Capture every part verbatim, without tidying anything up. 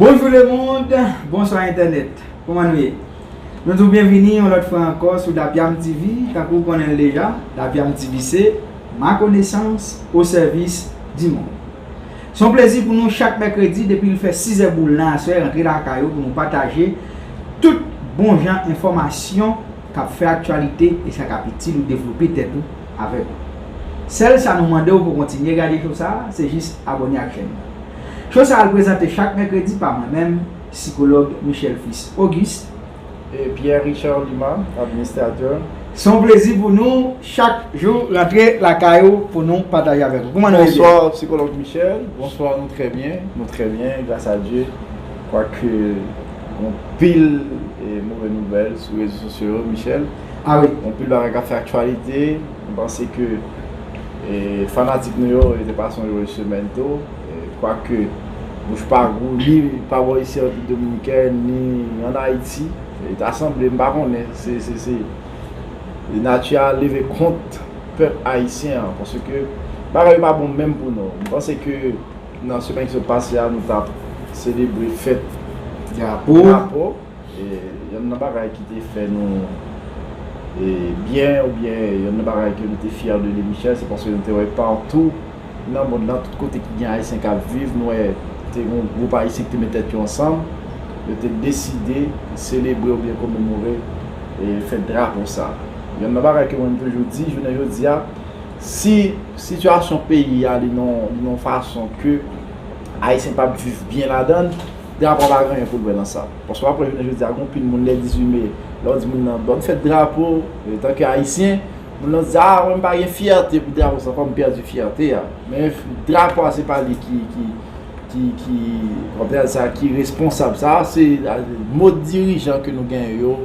Bonjou lemonn, bonswa entènèt. Kòman nou ye? Nou di w byenvini yon lòt fwa ankò sou Dapyam T V. Tankou w konnen l deja, Dapyam T V se ma connaissance au service du monde. Se yon plezi pou nou chak mèkredi depi l fè sizè boul nan aswè rantre lakay ou pou nou pataje tout bon jan enfòmasyon k ap fè aktyalite e sa k ap itil ou devlope tèt ou avèk ou. Sèl sa nou mande w pou w kontinye gade cho sa a, se jis abòne ak chèn nan. Cho sa a al prezante chak mèkredi pa mwen menm, sikològ Michel Fils Auguste. E Pierre Richard Lima, administratè. Se yon plezi pou nou chak jou rantre lakay ou pou nou pataje avèk ou. Kòman nou ye? Bonswa, sikològ Michel. Bonswa, nou trè byen. Nou trè byen, gras a Dye. Kwake, gen anpil e, move nouvèl sou rezo sosyo yo, Michel. Ah wi. Gen anpil bagay k ap fè aktyalite. M panse ke e, fanatik nou yo, yo te pase yon jewèl semèn tou. E, kwake, bouch pa gou, ni pa bò isi an Repiblik Dominikèn, ni ann Ayiti. E, ta sanble, m pa konnen, se, se, se, nati a leve kont pèp ayisyen an, paske bagay yo pa bon menm pou nou. M panse ke nan semèn ki sot pase a, nou t ap selebre fèt drapo. Drapo. E, yonn nan bagay ki te fè nou e, byen, oubyen yonn nan bagay ke nou te fyè de li, Michel, se paske nou te wè patou nan mond lan, tout kote ki gen Ayisyen k ap viv, nou wè te gen yon gwoup Ayisyen ki te met tèt yo ansanm, yo te deside selebre oubyen komemore e, fèt drapo sa. Yonn nan bagay ke mwen m toujou di, jounen jodi a, si sitiyasyon peyi a li nan li nan yon fason ke Ayisyen p ap viv byen ladan l, drapo a pa gen anyen pou l wè nan sa. Paske w ap wè jounen jodi a, gen anpil moun lè dizuit me, lè w di moun nan bòn fèt drapo, antanke Ayisyen, moun nan di, a, mwen m pa gen fyète pou drapo sa, fò m pèdi fyète a. Men drapo a se pa li ki, ki, ki, ki, kòmdi sa, ki responsab sa, se mòd dirijan ke nou genyen yo,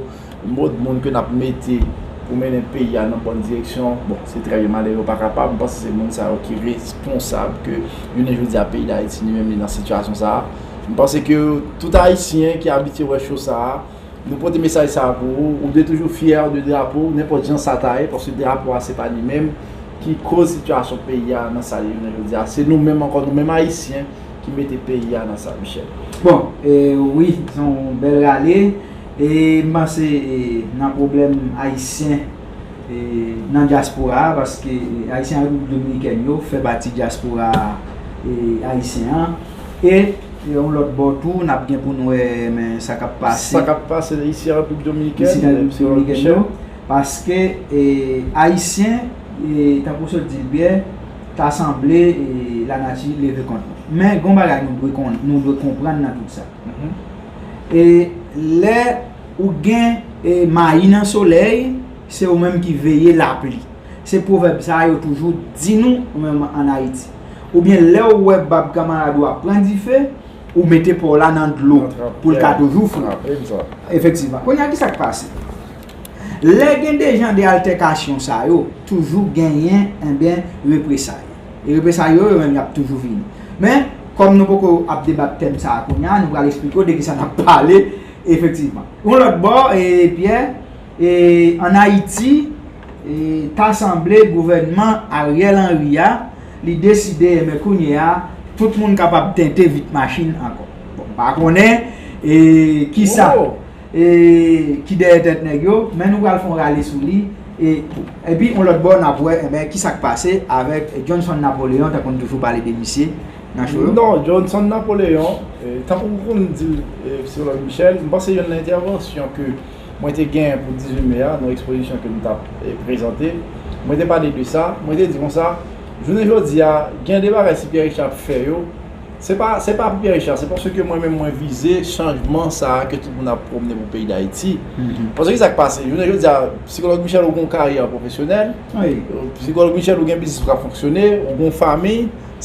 mòd moun ke n ap mete pou mennen peyi a nan bòn direksyon, bon, se trè byen, malere yo pa kapab, m panse se moun sa yo ki responsab ke jounen jodi a peyi Dayiti li menm li nan sitiyasyon sa a. M panse ke tout Ayisyen ki abitye wè cho sa a, nou pote mesaj sa a pou ou, ou dwe toujou fyè de drapo w, nenpòt jan sa ta ye, paske drapo a se pa li menm ki koz sitiyasyon peyi a nan sa li ye jounen jodi a. Se nou menm ankò, nou menm Ayisyen ki mete peyi a nan sa, Michel. Bon, e, wi, se yon bèl rale. E m panse e, nan pwoblèm ayisyen e, nan dyaspora a, paske e, ayisyen an Repiblik Dominikèn yo fè pati dyaspora e, ayisyen an. E e, yon lòt bò tou, n ap gen pou n wè men sa k ap pase. Sa k ap pase isi an Repiblik Dominikèn, isi nan Repiblik Dominikèn yo, paske e, ayisyen, e, tankou w sot di l byen, ta sanble e, lanati leve kont nou. Men gen yon bagay nou dwe, kon, nou dwe konprann nan tout sa. E lè ou gen e, mayi nan solèy, se ou menm ki veye lapli. Se pwovèb sa a yo toujou di nou, ou menm ann Ayiti. Oubyen lè w wè bab kanmarad ou ap pran dife, ou mete pa w la nan dlo pou l ka toujou fre. Efektivman. Kounye a, ki sa k pase? Lè gen de jan de altèkasyon sa yo, toujou genyen, enben, represay. E represay yo, yo menm, y ap toujou vini. Men, kòm nou poko ap debat tèm sa a kounye a, nou pral eksplike w de ki sa n ap pale, efektivman. Yon lòt bò, e, Pierre, e, ann Ayiti, e, ta sanble gouvènman Ariel Henry a, li deside, enben, kounye a, tout moun kapab tente vit machin ankò. Bon, m pa konnen, e, ki sa. E, ki dèyè tèt nèg yo, men nou pral fè yon rale sou li. E, epi, yon lòt bò, n ap wè, enben, ki sa k pase avèk Johnson Napoléon, tankou n toujou pale de misye nan cho yo. Non, Johnson Napoléon, e, tankou m konn di l, e, Psikològ Michel, m panse yonn nan entèvansyon ke mwen te genyen pou dizuit me a, nan ekspozisyon ke m t ap, e, prezante, mwen te pale de sa, mwen te di konsa, jounen jodi a, gen de bagay si Pierre Richard ap fè yo, Se pa, se pa pou Pierre Richard, se paske mwen menm mwen vize chanjman sa a ke tout moun ap pwomne pou peyi Dayiti. Paske ki sa k pase? Jounen jodi a, Psikològ Michel, ou gen yon karyè pwofesyonèl. Psikològ Michel, ou gen biznis ou ka fonksyone, ou gen yon fanmi.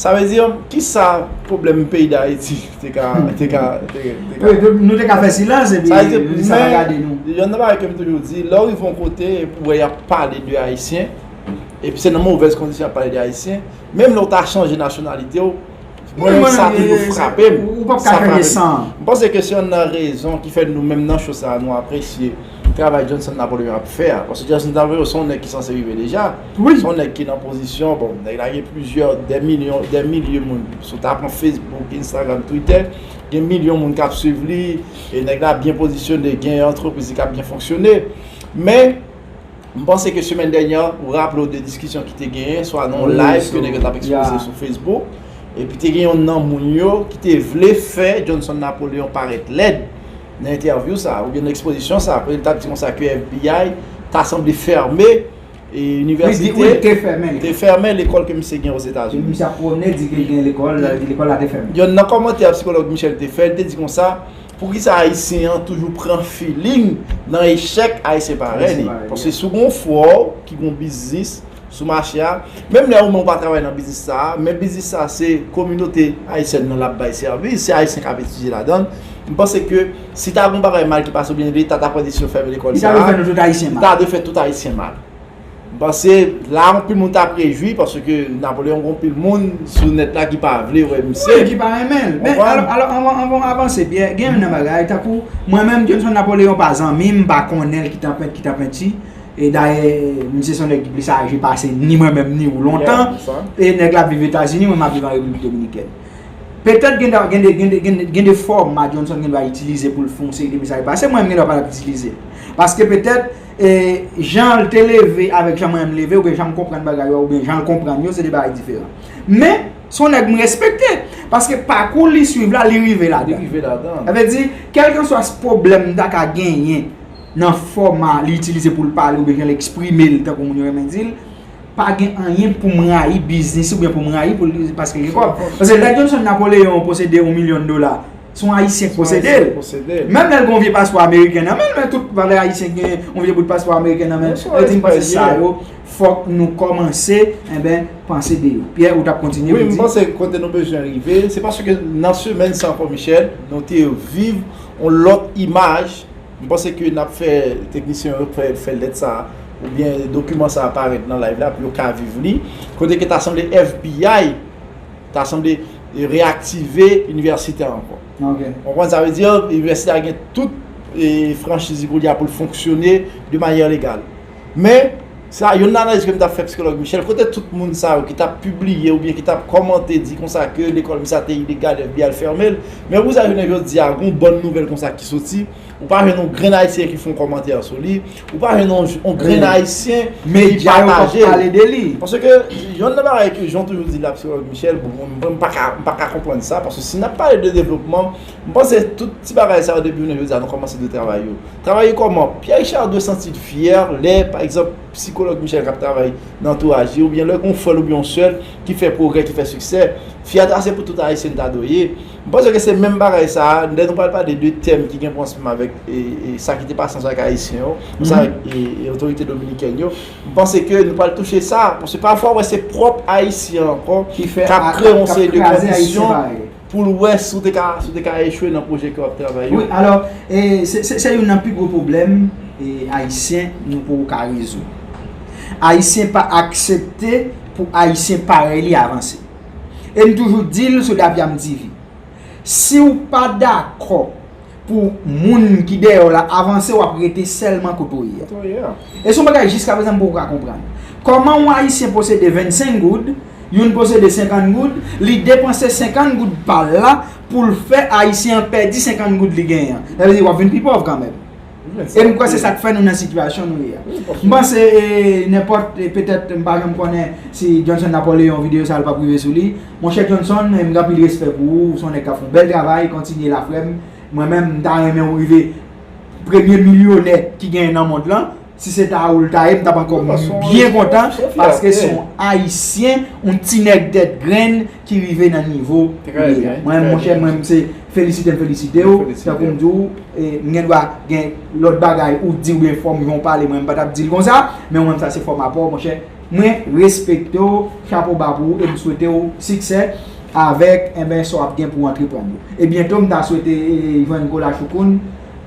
Sa vle di, ki sa pwoblèm peyi Dayiti te ka, te ka, te ka, te ka. Wi, nou te ka fè silans epi sa pa gade nou. Yonn nan bagay ke m toujou di, lè w rive yon kote, epi w wè y ap pale de Ayisyen, epi se nan movèz kondisyon y ap pale de Ayisyen, menm lè w ta chanje nasyonalite w, Mwen menm sa toujou frape m. Ou p ap ka chanje san. M panse ke se yonn nan rezon ki fè nou menm nan cho sa a, nou apresye travay Johnson Napoléon ap fè a. Paske Johnson Napoléon se yon nèg ki sanse rive deja. Se yon nèg ki nan pozisyon, bon, nèg la gen plizyè, dè milyon, dè milye moun. Si w ta pran Facebook, Instagram, Twitter, Gen milyon moun k ap swiv li, e nèg la byen pozisyone, gen antrepriz li k ap byen fonksyone. Men, m panse ke semèn dènyè, ou raple w de diskisyon ki te genyen, swa nan yon live ke nèg yo t ap ekspoze sou Facebook. Epi te gen yonn nan moun yo ki te vle fè Johnson Napoléon parèt lèd nan entèvyou sa, oubyen nan ekspozisyon sa, kote l t ap di konsa ke F B I ta sanble fèmen e inivèsite, te fèmen lekòl ke misye gen Ozetazini. Misye ap pwone di ke gen lekòl, di lekòl la te fèmen. Yonn nan kòmantè sikològ Michel te fè, li te di konsa, poukisa Ayisyen an toujou pran feeling nan echèk Ayisyen parèy li? Paske si w gen yon frè w ki gen yon biznis sou mache a, menm lè ou menm ou pa travay nan biznis sa a, men biznis sa a se kominote ayisyèn nan l ap bay sèvis, se Ayisyen k ap etidye ladan l, m panse ke si ta gen yon bagay mal ki pase oubyen Leta ta pran desizyon fèmen lekòl sa a, li ta dwe fè tout Ayisyen mal. M panse la anpil moun t ap rejwi paske Napoleon gen anpil moun sou nèt la ki pa vle wè misye. Wi, ki pa renmen l. Men alò, alò, anvan, anvan avanse, Pierre, gen youn nan bagay, tankou mwen menm, Johnson Napoleon pa zanmi m, m pa konnen l ki tanpent, ki tanpenti. E dayè, misye se yon nèg ki plis aje pase ni mwen menm ni ou lontan. E nèg la ap viv Etazini, mwen m ap viv an Repiblik Dominikèn. Petèt gen de, gen de, gen de, gen de, gen de fòma Johnson gen dwa itilize pou l fè yon seri de mesaj pase, mwen menm gen dwa pa t ap itilize l. Paske petèt, e, jan l te leve avèk jan mwen menm leve, oubyen jan m konprann bagay yo, oubyen jan l konprann yo, se de bagay diferan. Men, se yon nèg m respekte. Paske pakou li swiv la, li rive ladan. Li rive ladan. Sa vle di, kèlkanswa pwoblèm m ta ka genyen nan fòma li itilize pou l pale oubyen jan l eksprime l, tankou moun yo renmen di l, pa gen anyen pou m rayi biznis oubyen pou m rayi pou l paske l gen kòb. Paske lè Johnson Napoleon posede yon milyon dola, se yon Ayisyen k posede l. Menm lè l gen yon vye paspò ameriken nan men l, men tout valè Ayisyen gen yon vye bout paspò ameriken nan men l. Yo di m panse sa yo, fòk nou kòmanse, enben, panse de yo. Pierre, ou t ap kontinye pou di? Wi, m panse kote nou bezwen rive, se paske nan semèn sa ankò, Michel, nou te viv yon lòt imaj. M panse ke n ap fè teknisyen yo fè, fè lèt sa a, oubyen dokiman sa a parèt nan live la pou yo ka viv li. Kote ke ta sanble F B I, ta sanble reyaktive inivèsite a ankò. Ou konprann sa vle di? Inivèsite a gen tout, e, franchiz li pou li a pou l fonksyone de manyè legal. Men, sa, youn nan analiz ke m t ap fè sikològ Michel, kote tout moun sa yo ki t ap pibliye oubyen ki t ap kòmante di konsa ke lekòl misye a te ilegal, F B I al fèmen l, men pou sa jounen jodi a, gon bòn nouvèl konsa ki soti, ou pa jwenn yon grenn Ayisyen ki fè yon kòmantè sou li, ou pa jwenn yon, yon grenn Ayisyen ki pataje l. Paske youn nan bagay ke jan w toujou di la, sikològ Michel, bon, mwen, m pa ka, m pa ka konprann sa, paske si n ap pale de devlopman, m panse tout ti bagay sa yo depi jounen jodi a, nou kòmanse de travay yo. Travay yo kòman? Pierre Richard dwe santi l fyè lè, pa egzanp, sikològ Michel k ap travay nan antouraj li, oubyen lè gon frè l oubyen yon sè l ki fè pwogrè, ki fè siksè, fyète a se pou tout Ayisyen l ta dwe ye. M panse ke se menm bagay sa a, lè nou pral pale de tèm ki gen pou ansanm avèk, e, e, sa ki te pase ansanm avèk Ayisyen yo, ansanm avèk, e, e, otorite dominikèn yo, m panse ke nou pral touche sa, paske pafwa, w wè, se pwòp Ayisyen ankò k ap kreye yon seri de kondisyon pou l wè si w te ka, si w te ka echwe nan pwojè ke w ap travay yo. Wi, alò, e, se, se, se youn nan pi gwo pwoblèm, e, Ayisyen, nou poko ka rezoud. Ayisyen pa aksepte pou Ayisyen parèy li avanse. E m toujou di l sou Daviam T V, si w pa dakò pou moun ki dèyè w la avanse, w ap rete sèlman kote w ye a. E se yon bagay jiskaprezan m poko ka konprann. Kòman yon Ayisyen posede vennsenk goud, youn posede senkant goud, li depanse senkant goud pa l la pou l fè Ayisyen an pèdi senkant goud li genyen an. Sa vle di w ap vin pi pòv kanmenm. E m kwè se sa k fè nou nan sitiyasyon nou ye a. M panse, e, nenpòt, e, petèt, m pa janm konnen si Johnson Napoleon videyo sa a l p ap rive sou li. Monchè Johnson, e, m gen anpil respè pou ou, ou se yon nèg k ap fè yon bèl travay, kontinye la frè m. Mwen menm, m ta renmen w rive premye milyonè ki genyen nan mond lan. Si se ta ou l ta ye, m t ap ankò byen kontan, paske se yon Ayisyen, yon ti nèg tèt grenn ki rive nan nivo ou ye a. Mwen, monchè, mwen, m se felisite m felisite w, tankou m di w, e, m gen dwa gen lòt bagay ou di oubyen fòm jan w pale, mwen, m pa t ap di l konsa, men mwen, sa se fòm apa w, monchè. Mwen respekte w, chapo ba pou ou, e m swete w siksè avèk, enben, sa w ap gen pou w antreprann yo. E byento, m ta swete, e, jwenn Kola Choukoun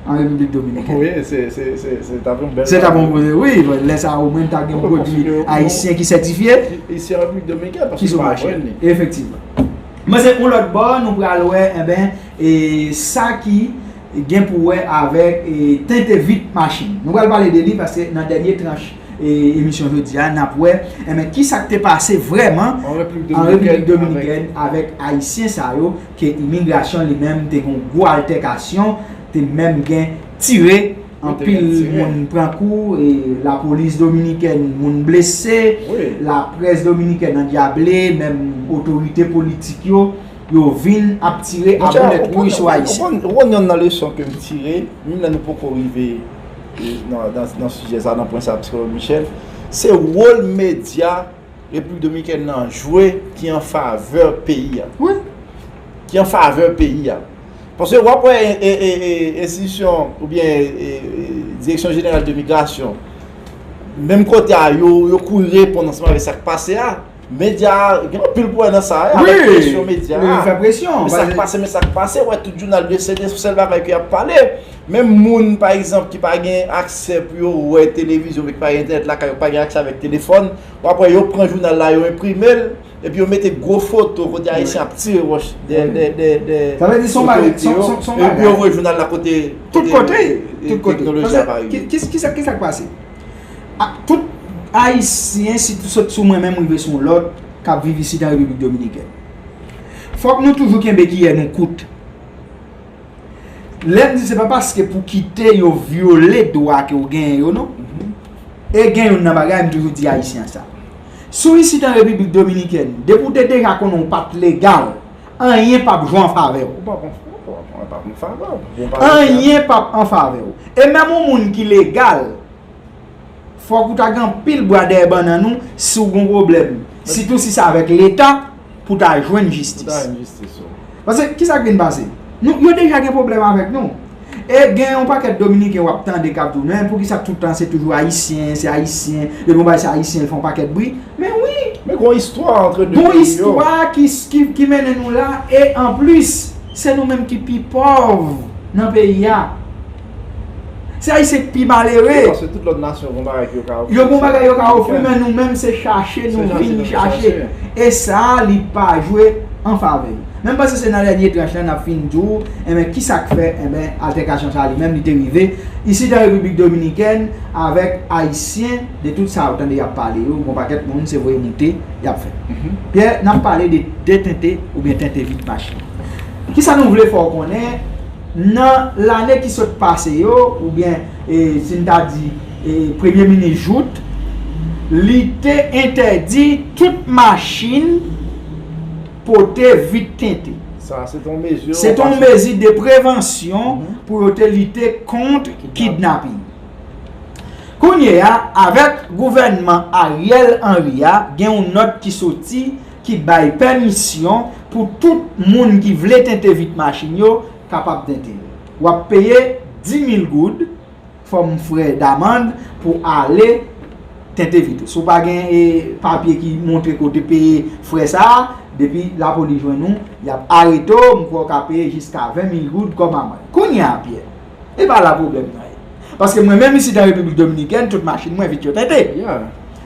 an Repiblik Dominikèn. Wi, se, se, se, se t ap yon bèl bagay. Se t ap yon, wi, lè sa a, omwen, m ta gen yon pwodui ayisyen ki sètifye. Isi an Repiblik Dominikèn, paske ki sou mache. Efektivman. Men se yon lòt bò, nou pral wè, enben, e, sa ki gen pou wè avèk, e, tente vit machin. Nou pral pale de li, paske nan dènye tranch e, emisyon jodi a, n ap wè, enben, ki sa k te pase vrèman an Repiblik Dominikèn avèk Ayisyen sa yo, ke imigrasyon li menm te gen yon gwo altèkasyon, te menm gen tire, anpil moun pran kou, e, lapolis dominikèn, moun blese, laprès dominikèn andyable, menm otorite politik yo, yo vin ap tire a bonèt wouy sou Ayisyen. Ou konn, ou konn yonn nan leson ke m tire, menm lè nou poko rive, e, nan, nan, nan sijè sa, nan pwen sa, Psikològ Michel, se wòl medya Repiblik Dominikèn nan jwe ki an favè peyi a. Wi. Ki an favè peyi a. Paske w ap wè, e, e, e, e, enstitisyon oubyen, e, e, Direksyon Jeneral de Migrasyon, menm kote a, yo, yo kouri reponn ansanm avèk sa k pase a. Medya a gen anpil pou wè nan sa, e, avèk presyon medya a. Wi, yo fè presyon. Men sa k pase, men sa k pase, wè tout jounal de se de sèl bagay ke y ap pale. Menm moun, pa egzanp, ki pa gen aksè pou yo wè televizyon, men ki pa gen entènèt lakay yo, ki pa gen aksè avèk telefòn, w ap wè yo pran jounal la, yo enprime l, epi yo mete gwo foto kote Ayisyen ap tire wòch dè, dè, dè, dè otorite yo, epi yo voye jounal la kote, kote teknoloji a pa rive. Ki, ki, ki sa, ki sa k pase? A, tout Ayisyen, sitou sot sou mwen menm rive sou yon lòt, k ap viv isit an Repiblik Dominikèn. Fòk nou toujou kenbe kiyè nou kout. Lè m di se pa paske pou kite yo vyole dwa ke w genyen yo, non. E gen youn nan bagay m toujou di Ayisyen sa. Si w isit an Repiblik Dominikèn, depi w te deja konnen w pa t legal, anyen p ap jwe an favè w. Ou p ap an, ou p ap, ou p ap an favè w. Anyen p ap an favè w. E menm yon moun ki legal, fòk ou ta gen anpil bwa dèyè bannann ou si w gen yon pwoblèm. Sitou si se avèk Leta pou w ta jwenn jistis. Pou w ta jwenn jistis, wi. Paske, ki sa k vin pase? Nou, yo deja gen pwoblèm avèk nou. E gen yon pakèt Dominiken w ap tande k ap di w, men poukisa tout tan se toujou Ayisyen, se Ayisyen, depi yon bagay se Ayisyen, l fè yon pakèt bri. Men wi. Men gen yon istwa antre de peyi yo. Gen yon istwa ki, ki, ki mennen nou la, e anplis, se nou menm ki pi pòv nan peyi a. Se Ayisyen k pi malere. Paske tout lòt nasyon gen bagay ke yo ka ofri. Yo gen bagay yo ka ofri, men nou menm se chache nou vin chache. E sa, li pa jwe an favè nou. Men m panse se nan dènye tranch lan n ap fin di w, enben, ki sa k fè, enben, altèkasyon sa a li menm, li te rive isit an Repiblik Dominikèn avèk Ayisyen de tout sa ou tande y ap pale yo, gon pakèt moun se voye moute y ap fè. Pyè, n ap pale de detente oubyen tente vit machin. Kisa nou vle fè w konnen, nan lane ki sot pase yo, oubyen, e, si n ta di, e, Premye Minis Jouthe, li te entèdi tout machin pote vit tente. Sa, se te yon mezi, se te yon mezi de prevansyon pou yo te lite kont kidnaping. Kounye a, avèk gouvènman Ariel Henry a, gen yon nòt ki soti ki bay pèmisyon pou tout moun ki vle tente vit machin yo kapab tente l. W ap peye dis mil goud, fòm frè damann pou ale tente vit ou. Si w pa gen, e, papye ki montre ke w te peye frè sa a, depi lapolis jwenn ou, y ap arete w, m kwè w ka peye jiska ven mil goud kòm amann. Kounye a, Pyè, e pa la pwoblèm nan ye. Paske mwen menm isit an Repiblik Dominikèn, tout machin mwen vit yo tente.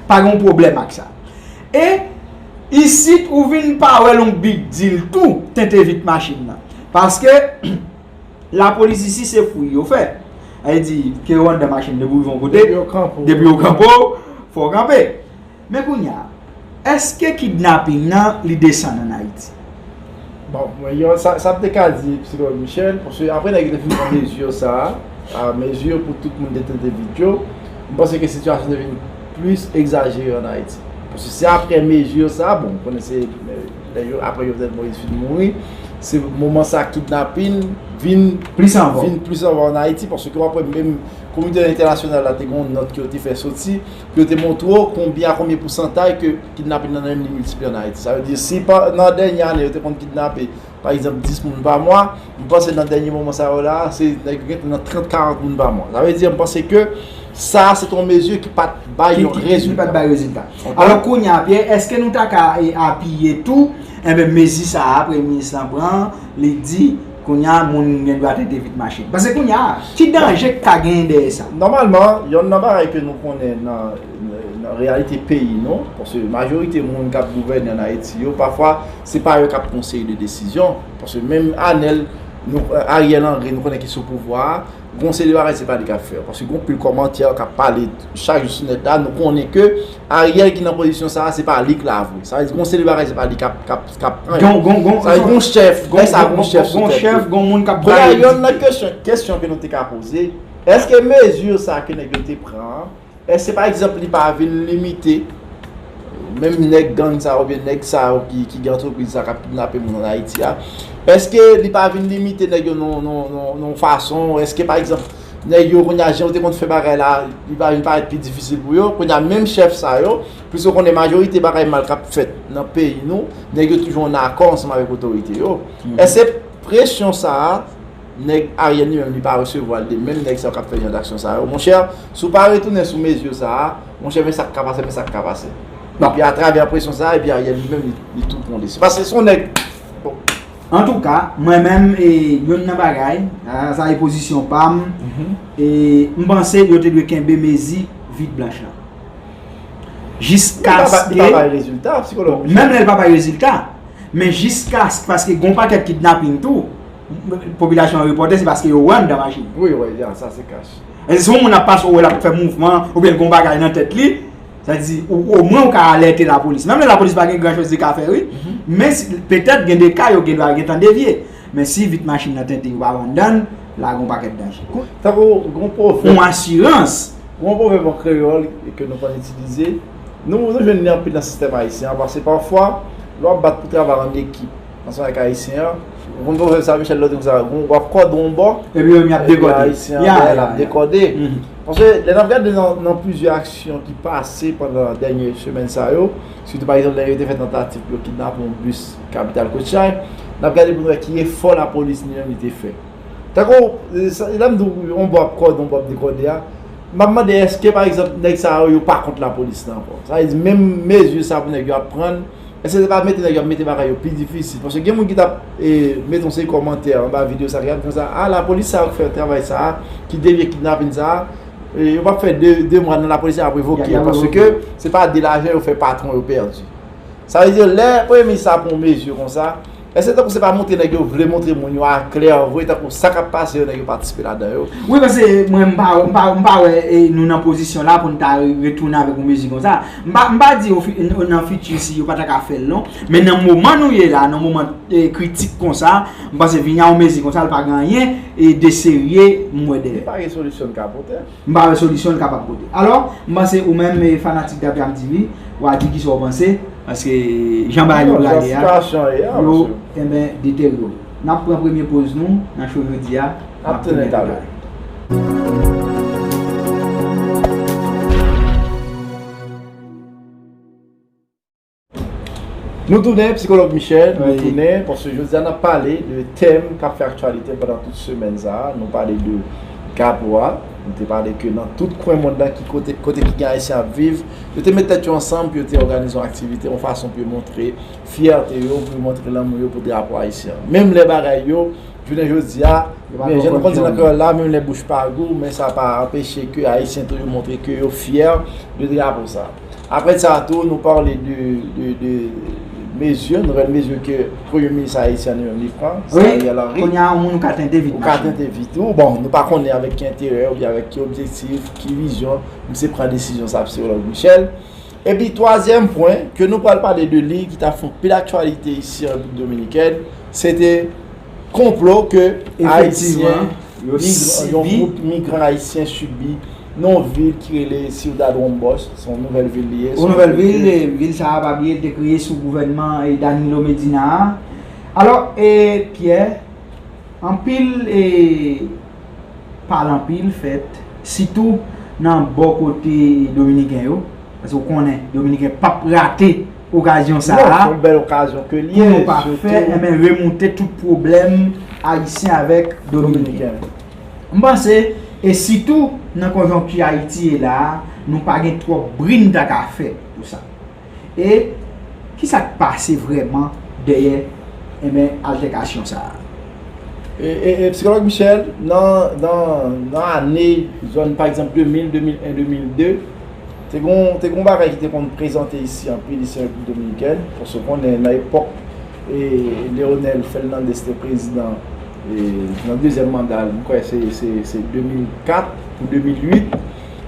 Pa gen yon pwoblèm ak sa. E isit ou vin pa wè l yon big deal tou, tente vit machin nan. Paske lapolis isi se fouy yo fè. Sa vle di, ke yo anndan machin, depi w rive yon kote, depi yo kanpe w, fò w kanpe. Men kounye a, èske kidnaping nan li desann ann Ayiti? Bon, mwen, yo, sa, sa m te ka di Psikològ Michel, paske apre nèg yo te fin pran mezi sa a, a, mezi pou tout moun te tente vit yo, m panse ke sitiyasyon te vin plis egzajere ann Ayiti. Paske se apre mezi sa a, bon, ou konnen se, e, lè yo, apre Jovenel Moïse fin mouri, se moman sa a kidnaping vin plis anvò, vin plis anvò ann Ayiti, paske w ap wè menm kominote entènasyonal la te gen yon nòt ke yo te fè soti, pou yo te montre w konbyen a konbyen pousantay ke kidnaping nan menm li miltipliye ann Ayiti. Sa vle di, si pa, nan dènye ane yo te konn kidnape, pa egzanp, dis moun pa mwa, m panse nan dènye moman sa yo la, se nèg yo gentan nan trant, karant moun pa mwa. Sa vle di, m panse ke sa a se te yon mezi ki pa t bay yon rezilta. Ki, ki, ki pa t bay rezilta. Alò, kounye a, Pyè, èske nou ta ka, e, apiye tou, enben, mezi sa a, premye minis lan pran, li di, kounye a, moun gen dwa tente vit machin. Paske kounye a, ki danje k ka genyen dèyè sa? Nòmalman, yonn nan bagay ke nou konnen nan, nan reyalite peyi nou, paske majorite moun k ap gouvène ann Ayiti yo, pafwa, se pa yo k ap pran yon seri de desizyon. Paske menm Anèl, Nou, Ariel Henry, nou konnen ki sou pouvwa a, gon seri de bagay se pa li k ap fè yo. Paske gon pil kòmantè k ap pale chak jou sou nèt la, nou konnen ke Ariel ki nan pozisyon sa a, se pa li k la vre. Sa vle di gon seri de bagay se pa li k ap, k ap, k ap pran yo. Gon, gon, gon, sa vle di gon chèf, gon, lè sa gon chèf sou tèt li. Gon chèf, gon moun k ap... Kounye a, youn nan kesyon, kesyon ke nou te ka poze, èske mezi sa ke nèg yo te pran an, èske, pa egzanp, li pa vin limite menm nèg gang sa oubyen nèg sa yo ki, ki gen antrepriz sa k ap kidnape moun ann Ayiti a? Èske li pa vin limite nèg yo nan, nan, nan, nan yon fason? Èske, pa egzanp, nèg yo, kounye a, jan yo te konn fè bagay la, li pa vin parèt pi difisil pou yo? Kounye a, menm chèf sa yo, piske w konnen majorite bagay mal k ap fèt nan peyi nou, nèg yo toujou ann akò ansanm avèk otorite yo. Èske presyon sa a, nèg Ariel li menm li pa resevwa l de menm nèg sa yo k ap fè jan d'aksyon sa yo? Monchè, si w pa retounen sou mezi sa a, monchè, men sa k ka pase, men sa k ka pase. Epi atravè presyon sa a, epi Ariel li menm li, li tou pran desizyon. Paske se yon nèg, bon. Antouka, mwen menm, e, youn nan bagay, a, sa e pozisyon pa m, e, m panse yo te dwe kenbe mezi vit blanch lan. Jiskaske... Li pa bay rezilta, sikològ Michel. Menm lè l pa bay rezilta, men jiskaske, paske gon pakèt kidnaping tou, popilasyon an repòte, se paske yo wè anndan machin. Wi, wi, ya, sa se kach. E si yon moun ap pase, ou wè l ap fè mouvman, oubyen l gon bagay nan tèt li, sa di, ou, omwen ou ka alète lapolis. Menm lè lapolis pa gen gran choz li ka fè, wi. Men si, petèt gen de ka, yo gen dwa gentan devye. Men si vit machin nan tente, yo pa wè anndan l, la gon pakèt danje. Tankou gon pwovèb, yon asirans. Gon pwovèb an kreyòl ke nou konn itilize. Nou, nou jwenn li anpil nan sistèm ayisyen an, paske pafwa, lè w ap bat pou travay an ekip, ansanm avèk ayisyen an, ou konn pwovèb sa, Michel, lòt jou sa, w ap kòde yon bò, epi yo menm y ap dekòde. Ayisyen an, dèyè l ap dekòde. Paske lè n ap gade nan, nan plizyè aksyon ki pase pandan dènye semèn sa yo, sitou pa egzanp lè yo te fè tantativ pou yo kidnape yon bis kapital Kòtchay, n ap gade pou n wè ki efò lapolis li menm li te fè. Tankou, e, sa, lè m di w yon bò ap kòde, yon bò ap dekòde a, m ap mande èske, pa egzanp, nèg sa yo, yo pa kont lapolis la ankò? Sa vle di, menm mezi sa pou nèg yo ap pran, èske se pa mete nèg yo ap mete bagay yo pi difisil? Paske gen moun ki t ap, e, mete yon seri kòmantè anba videyo sa, ki ap di konsa, a, lapolis sa yo k fè travay sa a, ki devye kidnaping sa a, e, yo p ap fè de, de mwa nan lapolis, y ap revoke yo, paske se pa de lajan yo fè patwon yo pèdi. Sa vle di, lè premye minis sa pran yon mezi konsa, èske tankou se pa montre nèg yo vle montre moun yo aklè vre, tankou sa k ap pase yo, nèg yo patisipe ladan yo? Wi, paske mwen, m pa, m pa, m pa wè, e, nou nan pozisyon la pou n ta re-, retounen avèk yon mezi konsa. M pa, m pa di o fi-, n-, nan fiti, si yo pa ta ka fè l, non. Men nan moman nou ye la, nan moman, e, kritik konsa, m panse vini a yon mezi konsa, l pa gen anyen, e, de serye, m wè dèyè. Li pa gen solisyon l ka pote. M pa wè solisyon l kapab pote. Alò, m panse ou menm, e, fanatik Dapyapdivi, w a di kisa w panse, paske jan bagay yo prale a, yo, enben, deteryore. N ap pran premye poz nou nan show jodi a, n ap tounen talè. Nou tounen, Sikològ Michel, nou tounen, paske jodi a n ap pale de tèm k ap fè aktyalite pandan tout semèn sa a. Nou pale de Gapo a, nou te pale ke nan tout kwen mond lan, ki kote, kote ki gen Ayisyen ap viv, yo te met tèt yo ansanm pou yo te òganize yon aktivite, yon fason pou yo montre fyète yo, pou yo montre lanmou yo pou drapo ayisyen an. Menm lè bagay yo, jounen jodi a, men jan nou konn di nan kreyòl la, menm lè bouch pa gou, men sa pa anpeche ke Ayisyen toujou montre ke yo fyè de drapo sa. Apre sa tou, nou pale de, de, de mezi, nouvèl mezi ke premye minis ayisyen an li menm li pran, se Ariel Henry. Wi, kounye a, yon moun ou ka tente vit machin. Ou ka tente vit ou. Bon, nou pa konnen avèk ki enterè oubyen avèk ki objektif, ki vizyon misye pran desizyon sa, Sikològ Michel. Epi twazyèm pwen ke nou pral pale de li, ki t ap fè anpil aktyalite isi an Repiblik Dominikèn, se te konplo ke Ayisyen, yon gwoup migran ayisyen sibi nan yon vil ki rele Ciudad Jumbos, se yon nouvèl vil li ye. Yon nouvèl vil, e, vil sa a, pa bliye, te kreye sou gouvènman, e, Danilo Medina a. Alò, e, Pierre, anpil, e, pale anpil fèt, sitou nan bò kote dominiken yo, paske w konnen, dominiken p ap rate okazyon sa a, non, se yon bèl okazyon ke l ye, pou yo pa fè, enben, remoute tout pwoblèm ayisyen avèk dominiken. M panse, e sitou nan konjonkti Ayiti ye la a, nou pa gen twòp bri n ta ka fè pou sa. E kisa k pase vrèman dèyè, enben, altèkasyon sa a? E, e, e, Sikològ Michel, nan, nan, nan ane, zòn, pa egzanp, de mil, de mil en, de mil de, te gon, te gon bagay ki te konn prezante isi anpil isi an Repiblik Dominikèn, paske w konnen nan epòk, e, Leonel Fernandez te prezidan E, nan dezyèm manda l, m kwè se, se, se de mil kat pou de mil uit.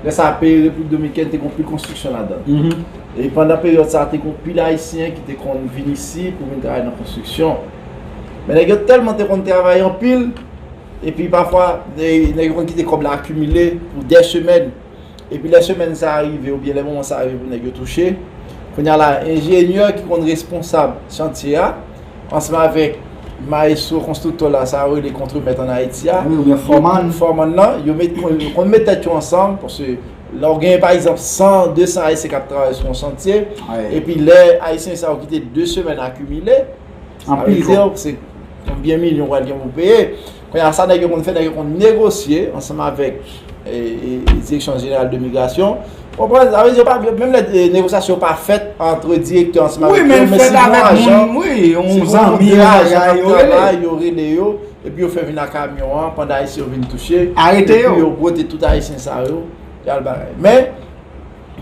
Lè sa a, peyi Repiblik Dominikèn te gen anpil konstriksyon ladan l. E pandan peryòd sa a, te gen anpil Ayisyen ki te konn vin isi pou vin travay nan konstriksyon. Men nèg yo tèlman te konn travay anpil, epi pafwa, nèg nèg yo konn kite kòb la akimile pou dè semèn. Epi lè semèn sa a rive, oubyen lè moman sa a rive pou nèg yo touche, kounye a la, enjenyè ki konn responsab chantye a, ansanm avèk mayestwo konstriktè la, sa yo rele kontremèt ann Ayiti a, wi, oubyen fòman, fòman nan, yo met, konn met tèt yo ansanm, paske lè w gen, pa egzanp, san, de san Ayisyen k ap travay sou yon chantye, wi, epi lè Ayisyen sa yo kite de semèn akimile, sa vle di se konbyen milyon w pral gen pou peye. Kounye a, sa nèg yo konn fè, nèg yo konn negosye ansanm avèk, e, e, e, Direksyon Jeneral de Migrasyon. Konprann? Sa vle di, yo pa, menm lè, e, negosyasyon pa fèt ant direktè ansanm avèk yo, men si gon ajan, wi, si gon zanmi, de ajan k ap travay, yo rele yo, epi yo fè vin ak kamyon an, pandan Ayisyen yo vin touche, epi yo bwote tout Ayisyen sa yo, y al bagay. Men,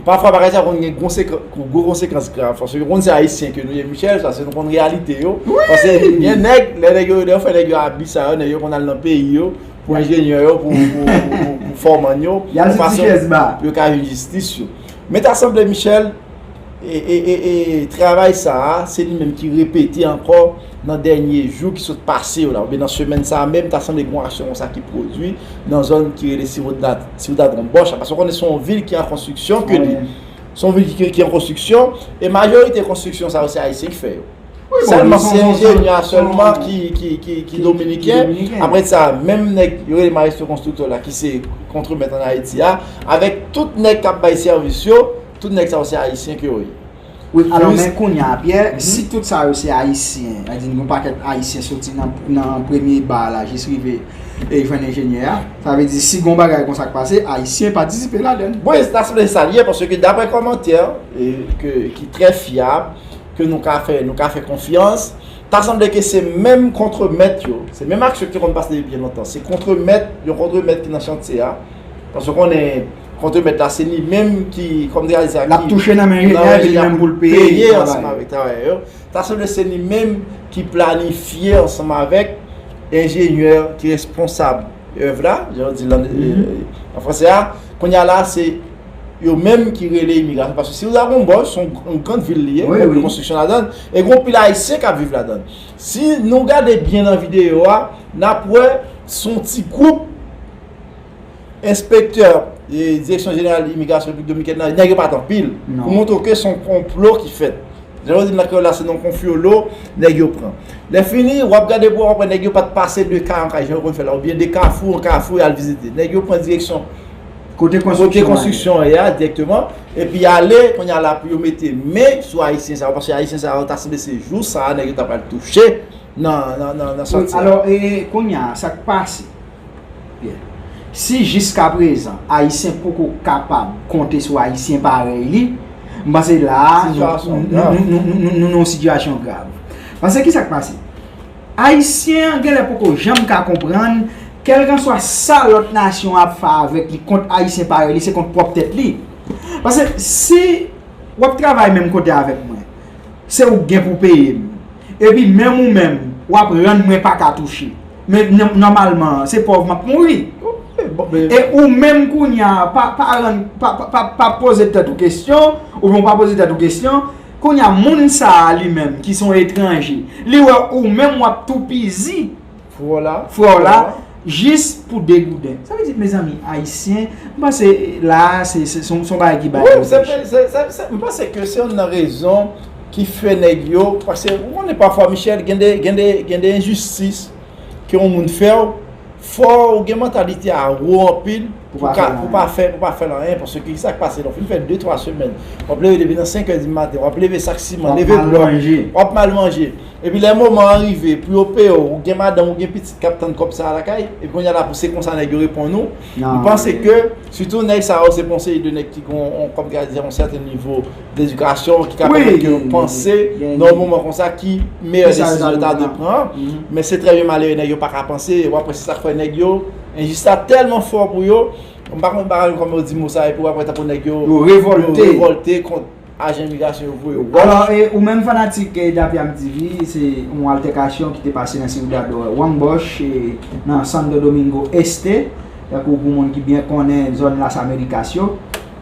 pafwa, bagay sa konn gen gwo sek-, gwo konsekans grav, paske yo konn se Ayisyen ke nou ye, Michel, paske nou konn reyalite yo. Paske gen nèg, lè nèg yo, lè yo fè nèg yo abi sa yo, nèg yo konn al nan peyi yo, pou enjenyè yo, pou, pou, pou, pou, pou fòman yo, pou yo ka jwenn jistis yo. Men ta sanble, Michel, e, e, e, e, travay sa a, se li menm ki repete ankò nan dènye jou ki sot pase yo la, oubyen nan semèn sa a menm, ta sanble gen yon aksyon konsa ki pwodui nan zòn ki rele Siwodadwon Bòch la, paske w konnen se yon vil ki an konstriksyon ke li. Se yon vil ki, ki an konstriksyon, e majorite konstriksyon sa yo, se Ayisyen ki fè yo. Sèlman, se enjenyè a sèlman ki, ki, ki, ki dominiken. Apre sa, menm nèg yo rele mayestwo konstriktè la, ki se kontremèt ann Ayiti a, avèk tout nèg k ap bay sèvis yo, tout nèg sa yo se Ayisyen ke yo ye. Wi, alò, men kounye a, Pierre, si tout sa yo se Ayisyen, sa vle di, yon pakèt Ayisyen soti nan, nan premye ba la, jis rive e jwenn enjenyè a, sa vle di, si gon bagay konsa k pase, Ayisyen patisipe ladan l. Bon, e ta sanble sa l ye, paske daprè kòmantè, e, ke, ki trè fyab, ke nou ka fè, nou ka fè konfyans. Ta sanble ke se menm kontremèt yo, se menm aksyon ki te konn pase depi byen lontan. Se kontremèt, yon kontremèt ki nan chantye a. Paske w konnen kontremèt la, se li menm ki, kòm te ka di sa, l ap touche nan men enjenyè, epi li menm pou l peye ansanm avèk travayè yo. Ta sanble se li menm ki planifye ansanm avèk enjenyè ki responsab èv la, jan yo di l an, e, an franse a, kounye a la, se yo menm ki rele imigrasyon. Paske Siwodadwon Bòch, se yon, yon gran vil li ye, wi, wi, konstriksyon ladan l, e gen anpil Ayisyen k ap viv ladan l. Si nou gade byen nan videyo a, n ap wè se yon ti gwoup enspektè, e, Direksyon Jeneral Imigrasyon Repiblik Dominikèn nan, nèg yo pa t anpil. Pou montre w ke se yon konplo ki fèt. Jan yo di nan kreyòl la, se nan konfyolo nèg yo pran. Lè fini, w ap gade pou w wè nèg yo pa t pase de kay an kay, jan yo konn fè la, oubyen de kafou an kafou, y al vizite. Nèg yo pran direksyon kote konstriksyon an ye a dirèkteman, epi ale, kounye a la, pou yo mete men sou Ayisyen sa yo, paske Ayisyen sa yo, ta sanble se jou sa a, nèg yo ta pral touche nan, nan, nan, nan chantye a. Alò, e, kounye a, sa k pase? Pierre. Si jiskaprezan, Ayisyen poko kapab konte sou Ayisyen parèy li, m panse la a, nou, nou, nou, nou, nou, nou nan yon sitiyasyon grav. Paske ki sa k pase? Ayisyen an genlè poko janm ka konprann, kèlkanswa sa lòt nasyon ap fè avèk li kont Ayisyen parèy li, se kont pwòp tèt li. Paske si w ap travay menm kote avèk mwen, se ou k gen pou peye m. Epi menm ou menm, w ap rann mwen pa ka touche. Men nò-, nòmalman, se pòv m ap mouri. E ou menm kounye a, pa, pa rann, pa, pa, pa, pa poze tèt ou kesyon, oubyen w pa poze tèt ou kesyon, kounye a, moun sa a li menm, ki se yon etranje, li wè ou menm w ap toupizi frè w la, frè w la, jis pou degouden. Sa vle di, mezanmi, Ayisyen, m panse la a, se, se, se yon, se yon bagay ki bay reflechi. Wi, se, se, se, se, m panse ke se youn nan rezon ki fè nèg yo, paske ou konnen pafwa, Michel, gen de, gen de, gen de enjistis ke yon moun fè w, fò w gen mantalite a wo anpil pou ka, pou pa fè, pou pa fè l anyen, paske ki sa k pase la, w fin fè de, twa semèn, w ap leve depi nan senk è di maten, w ap leve sak siman, leve blòk, w ap mal manje. Epi lè moman an rive pou yo peye w, ou gen madanm, ou gen pitit k ap tann kòb sa a lakay, epi kounye a la pou se konsa nèg yo reponn ou. M panse ke, sitou nèg sa yo, se pa yon seri de nèg ki gen yon, kòm ka di, yon sèten nivo dedikasyon, ki ka pèmèt ke yo panse nan yon moman konsa ki meyè desizyon yo ta dwe pran. Men se trè byen malere, nèg yo pa ka panse, w ap wè se sa k fè nèg yo, enjistis la tèlman fò pou yo, m pa konn, m pa konn kòman yo di mo sa, epi w ap wè tankou nèg yo, yo revòlte kont Ajan imigrasyon yo voye wòch. Alò, e, ou menm fanatik, e, Dapiam T V, se yon altèkasyon ki te pase nan Ciudad Juan Bosch, e, nan Santo Domingo Este, tankou pou moun ki byen konnen zòn Las Americas yo.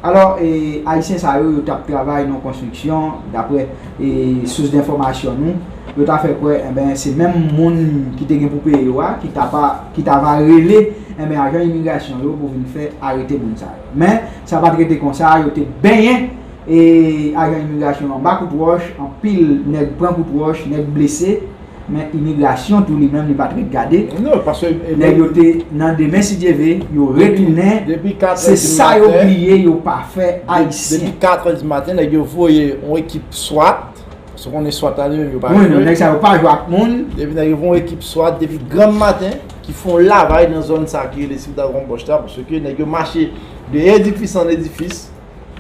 Alò, e, Ayisyen sa yo, yo t ap travay nan konstriksyon, daprè, e, sous denfòmasyon nou, yo ta fè kwè, enben, se menm moun ki te gen pou peye yo a, ki ta pa, ki ta va rele, enben, ajan imigrasyon yo pou vin fè arete moun sa yo. Men, sa pa t rete konsa, yo te benyen, e, ajan imigrasyon anba kout wòch, anpil nèg pran kout wòch, nèg blese, men imigrasyon tou li menm li pa t ret gade. Non, paske, e, nèg yo te nan demen si Dye ve, yo retounen, depi kat è se di sa yo maten, bliye, yo pa fè de- Ayisyen. Depi kat è di maten, nèg yo voye yon ekip swat, paske konnen swat la li menm yo pa wi, non, jwe. Nèg sa yo pa jwe ak moun. Depi nèg yo voye yon ekip swat, depi granm maten, ki fè yon lavay nan zòn sa ki rele Ciudad Juan Bosch la, paske nèg yo mache de edifis an edifis,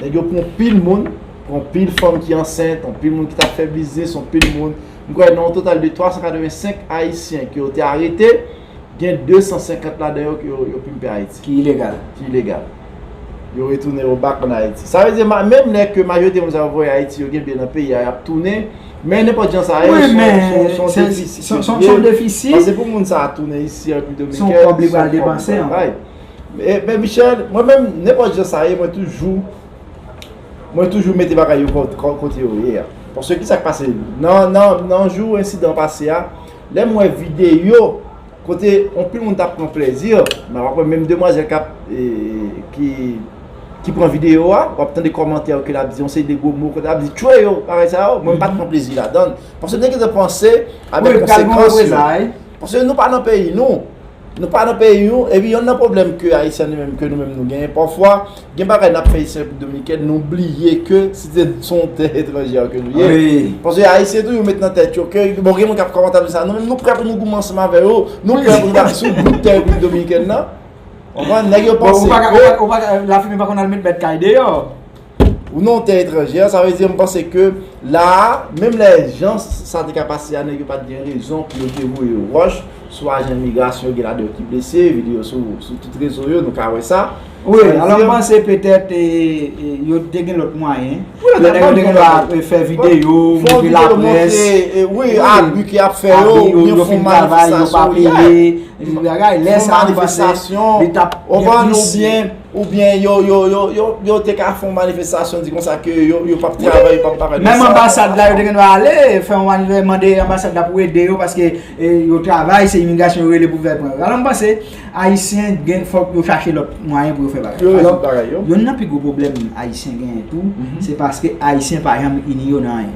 nèg yo pran pil moun, pran pil fanm ki ansent, pran pil moun ki t ap fè biznis, pran pil moun. M kwè nan yon total de twa san katrevensenk Ayisyen ke yo te arete, gen de san senkant ladan yo ke yo, yo pimpe Ayiti. Ki ilegal. Ki ilegal. Yo retounen yo back an Ayiti. Sa vle di, ma- menm lè ke majorite moun sa yo voye Ayiti, yo gen byen nan peyi a, y ap tounen. Men nenpòt jan sa ye, wi, se yon- men se yon- se yon se- defisi se- ke se- l se yon ye. Defisi. Paske pou moun sa a tounen isi an Repiblik Dominikèn, se yon kòb li pral depanse ankò. E, men Michel, mwen menm, nenpòt jan sa ye, mwen toujou, mwen toujou mete bagay yo kò- kò- kote yo ye a. Paske ki sa k pase? Nan, nan, nan jou ensidan pase a, lè m wè videyo kote anpil moun t ap pran plezi, m ap wè menm demwazèl k ap, e, ki, ki pran videyo a, w ap tande kòmantè yo ke l ap di yon seri de gwo mo, kote l ap di, "Tchwe yo," bagay sa yo, mwen m pa t pran plezi ladan l. Paske m te gentan panse avèk konsekans yo. Paske nou pa nan peyi nou. Nou pa nan peyi nou, epi yonn nan pwoblèm ke Ayisyen li menm, ke nou menm nou genyen, pafwa, gen bagay n ap fè isi an Repiblik Dominikèn, nou bliye ke se te, se yon tè etranjè ke nou ye. Wi. Paske Ayisyen toujou met nan tèt yo ke, bon, gen moun k ap kòmante sa, nou menm nou prè pou nou goumen ansanm avè yo, nou prè pou nou bat sou bout tè Repiblik Dominikèn nan. Konprann? Nèg yo panse ke ou pa ka, ou pa ka, lafimen pa konn al met bèt kay deyò. Ou nan yon tè etranjè, sa vle di, m panse ke la a, menm lè jan sa te ka pase a, nèg yo pa t gen rezon pou yo te voye wòch sou ajan imigrasyon, gen ladan yo ki blese, videyo sou, sou tout rezo yo, nou ka wè sa. Wi, alò m panse petèt, e, e, yo te gen lòt mwayen. Wi, yo te gen dwa, e, fè videyo, montre laprès. Wi, abi ke y ap fè yo, oubyen fè yon manifestasyon, wi, bagay, lè sa a, m panse, li t ap gen plis. Oubyen yo, yo, yo, yo, yo te ka fè yon manifestasyon, di konsa ke yo, yo p ap travay, yo p ap travay. Menm anbasad la, yo te gen dwa ale, fè yon manifestasyon, mande anbasad la pou ede yo, paske, e, yo travay, se imigrasyon yo rele pou fè pran yo. Alò, m panse, Ayisyen, gen, fòk yo chache lòt mwayen pou yo fè bagay. Yo rezoud bagay yo. Alò, yonn nan pi gwo pwoblèm Ayisyen genyen tou, se paske Ayisyen pa janm ini yo nan anyen.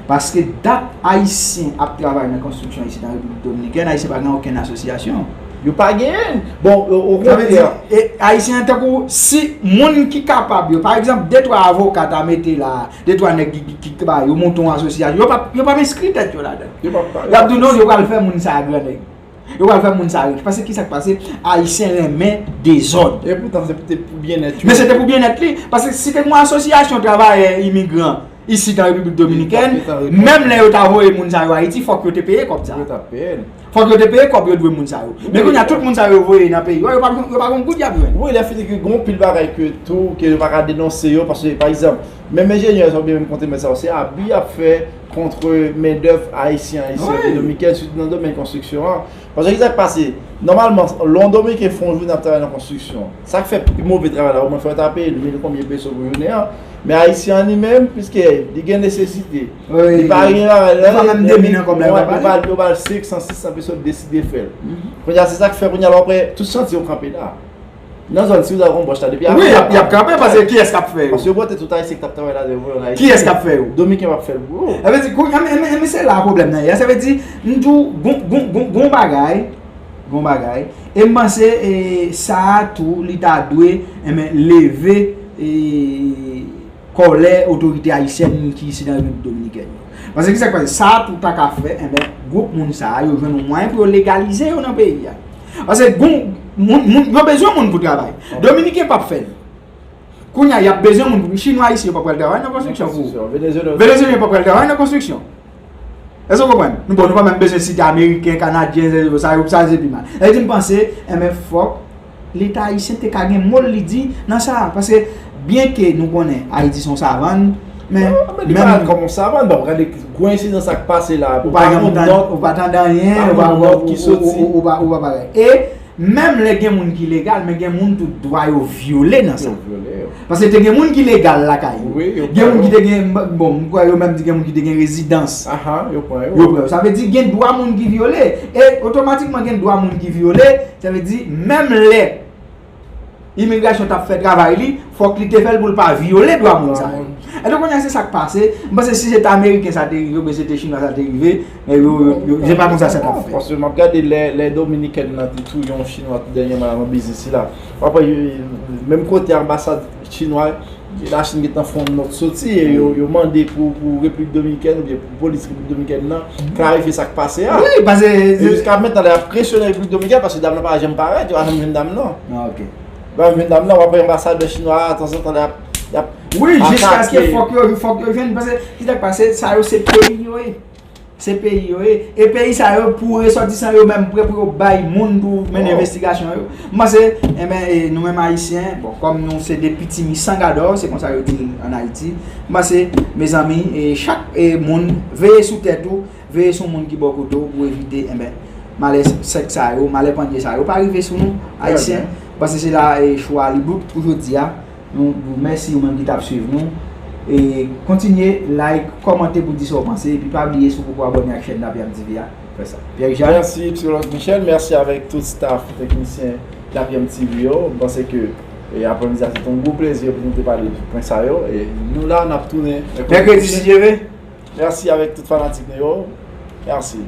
Paske dat Ayisyen ap travay nan konstriksyon isit an Repiblik Dominikèn, Ayisyen pa gen okenn asosyasyon. Yo pa genyen. Bon, o, okontrè. E, Ayisyen an tankou si moun ki kapab yo, pa egzanp, de twa avoka ta mete la, de twa nèg ki, ki, ki ba yo monte yon asosyasyon, yo p ap, yo p ap enskri tèt yo ladan. Yo p ap, y ap di non, yo pral fè moun sa a grannèg. Yo pral fè moun sa rich. Paske ki sa k pase? Ayisyen renmen dezòd. E poutan, se te pou byennèt yo. Men se te pou byennèt li. Paske si te gen yon asosyasyon travayè imigran isit an Repiblik Dominikèn, menm lè yo ta voye moun sa yo Ayiti, fòk yo te peye kòb sa. Yo t ap peye l. Fòk yo te peye kòb yo dwe moun sa yo. Men kounye a, tout moun sa yo voye nan peyi yo, yo pa, yo pa konn kout y ap jwenn. Wi, lè fini ke gen yon pil bagay ke tou, ke yo pa ka denonse yo, paske, pa egzanp, menm enjenyè sa oubyen menm kontremèt sa yo, se abi y ap fè kont mendèv ayisyen, ayisyen, dominikèn, sitou nan domèn konstriksyon an. Paske ki sa k pase? Nòmalman, lè yon Dominiken fè yon jounen ap travay nan konstriksyon, sa k fè pi move travay la, omwen fò yo ta peye l mil konbyen peso pou jounen an. Men Ayisyen an li menm, piske li gen nesesite, li pa gen bagay la, li menm, yo ba l, yo ba l senk san, sis san peso, li deside fè l. Kounye a, se sa k fè, kounye a, lè w ap wè tout chantye yo kanpe la. Nan zòn Ciudad Juan Bosch la, depi avan. Wi, y ap, y ap kanpe, paske kiyès k ap fè yo? Paske yo pote tout Ayisyen ki t ap travay la, yo voye yo an Ayiti. Kiyès k ap fè yo? Domiken p ap fè l pou yo. Sa vle di, kou, men, men, men se la pwoblèm nan ye. Sa vle di, m di w, gon, gon, gon, gon bagay, gon bagay, e m panse, e, sa a tou, li ta dwe, enben, leve, e, kòlè otorite ayisyèn ki isit nan Repiblik Dominikèn yo. Paske ki sa k pase? Sa a tou ta ka fè, enben, gwoup moun sa a, yo jwenn yon mwayen pou yo legalize yo nan peyi a. Paske gon, moun, moun, yo bezwen moun pou travay. Dominiken p ap fè l. Kounye a, y ap bezwen moun pou, Chinwa isi, yo p ap pral travay nan konstriksyon pou ou. Venezyelyen p ap pral travay nan konstriksyon. Èske w konprann? Nou, bon, nou pa menm bezwen site Ameriken, Kanadyen, sa yo, sa yo, sa se pi mal. Sa vle di, m panse, enben, fòk Leta ayisyen te ka gen mo l li di nan sa a. Paske, byenke nou konnen Ayiti se yon savann, Men, men li pa kòmanse avan, bon, gade gwo ensidan sa k pase la. Ou pa janm tann, ou pa tann anyen, ou pa ou pa ou pa bagay. E menm lè gen moun ki legal, men gen moun tout dwa yo vyole nan sa. Paske te gen moun ki legal lakay yo. Gen moun ki te gen, bon, m kwè yo menm di gen moun ki te gen rezidans. Yo pran yo. Sa vle di gen dwa moun ki vyole. E otomatikman gen dwa moun ki vyole, sa vle di menm lè imigrasyon t ap fè travay li, fòk li te fè l pou l pa vyole dwa moun sa yo. E donk kounye a se sa k pase. M panse si se te ameriken sa te rive, oubyen se te chinwa sa te rive, men yo, yo, yo, se pa konsa sa t ap fèt. Paske m ap gade lè, lè dominikèn nan te touye yon chinwa tou dènyèman nan biznis li la. W ap wè, menm kote anbasad chinwa, Lachin gentan fè yon nòt soti e yo, yo mande pou, pou Repiblik Dominikèn oubyen pou polis Repiblik Dominikèn nan klarifye sa k pase a. Wi, paske e jiska mentnan lè y ap presyone Repiblik Dominikèn, paske dam nan pa janm parèt, yo pa janm jwenn dam nan. Ah, ok. Yo pa janm jwenn dam nan, w ap wè anbasadè chinwa a tanzantan lè y ap, y ap wi, jiskaske fòk yo, fòk yo jwenn, paske ki sa k pase, sa yo se peyi yo ye. Se peyi yo ye. E peyi sa yo, pou resòtisan yo menm prè pou yo bay moun pou mennen envestigasyon yo. M panse, enben, e, nou menm Ayisyen, bon, kòm nou se de pitimi san gadò, se konsa yo di l ann Ayiti. M panse, mezanmi, e, chak e, moun, veye sou tèt ou, veye sou moun ki bò kote w pou evite, enben, malè sèk sa yo, malè pandye sa yo, pa rive sou nou, Ayisyen. M panse se la e, chwa li bout pou jodi a. Nou di w mèsi ou menm ki t ap swiv nou. E kontinye like, kòmante pou di sa w panse. Epi pa bliye si w poko abòne ak chèn Lapyam T V a, fè sa. Pierre Richard. Mèsi, Psikològ Michel. Mèsi avèk tout staff teknisyen Lapyam T V yo. M panse ke e, aprèmidi a se te yon gwo plezi pou nou te pale de pwen sa yo. E nou la, n ap tounen mèkredi, si Dye vle. Mèsi avèk tout fanatik nou yo. Mèsi.